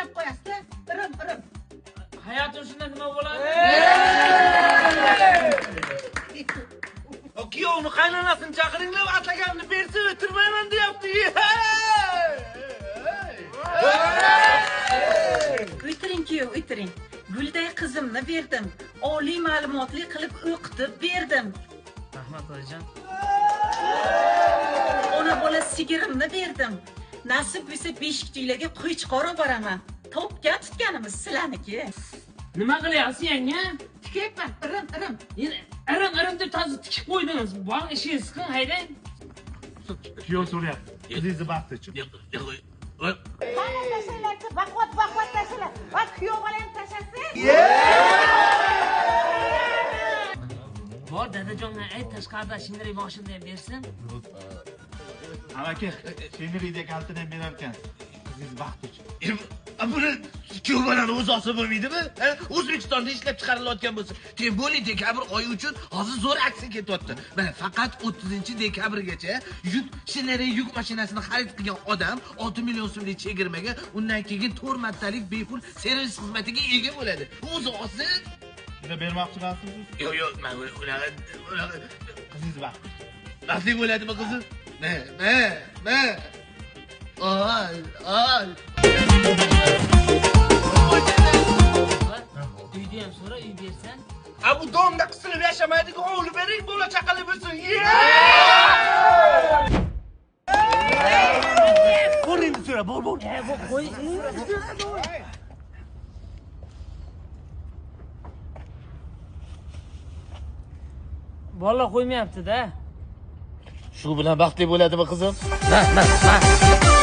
Qarab qo'yasiz-da, irim irim. Hayotim shunda nima bo'ladi? O kuyovni qaynonasini chaqiringlar, atlaganini bersa o'tirmayman deyapti. O'tiring kuyov, o'tiring. Gulday qizimni berdim. Oliy ma'lumotli qilib o'qitib berdim. Rahmat oyijon. Ona bola sigirimni berdim. Nasib bo'lsa beshikchilarga qo'ychqor olib boraman. Topgan tutganimiz sizlarniki. Nima qilyapsiz yanga? Tikyapman, irim irim. Endi irim irim deb toza tikib qo'ydingiz. Boring ishingizni qiling, haydang. Kuyov so'rayapti. Qizingizni baxti uchun. Qani tashlanglarchi, baquvvat baquvvat tashlanglar. Va kuyov bola ham tashlasin. Bor dadajonga ayt tashqarida shinnirik moshinani ham bersin. Amaki, Shinnilikda kaltini ham berar ekan. Qizingizni baxti uchun. Buni kuyov bolani o'zi olsa bo'lmaydimi? O'zbekistonda ishlab chiqarilayotgan bo'lsa, тем более dekabr oyi uchun hozir zo'r aksiya ketyapti. Mana faqat 30 dekabrgacha yuk Shineray yuk mashinasini xarid qilgan odam 6 million so'mlik chegirmaga, undan keyin 4 martalik bepul servis xizmatiga ega bo'ladi. O'zi olsin. Buni bermoqchi emassizmi? Yo'q, yo'q, men unaqa unaqa Qizingizni baxti uchun. Baxtli bo'ladimi qizim? Ne, ne, ne. Ay, ay. Uyda ham so'ra, uy bersan. A bu domda qisilib yashamaydigan hovli bering, bola chaqali bo'lsin. Bor endi so'ra, bor, bor. E, bu qo'y. Bola qo'ymayapti-da. Shu bilan baxtli bo'ladimi qizim? Ma, ma, ma.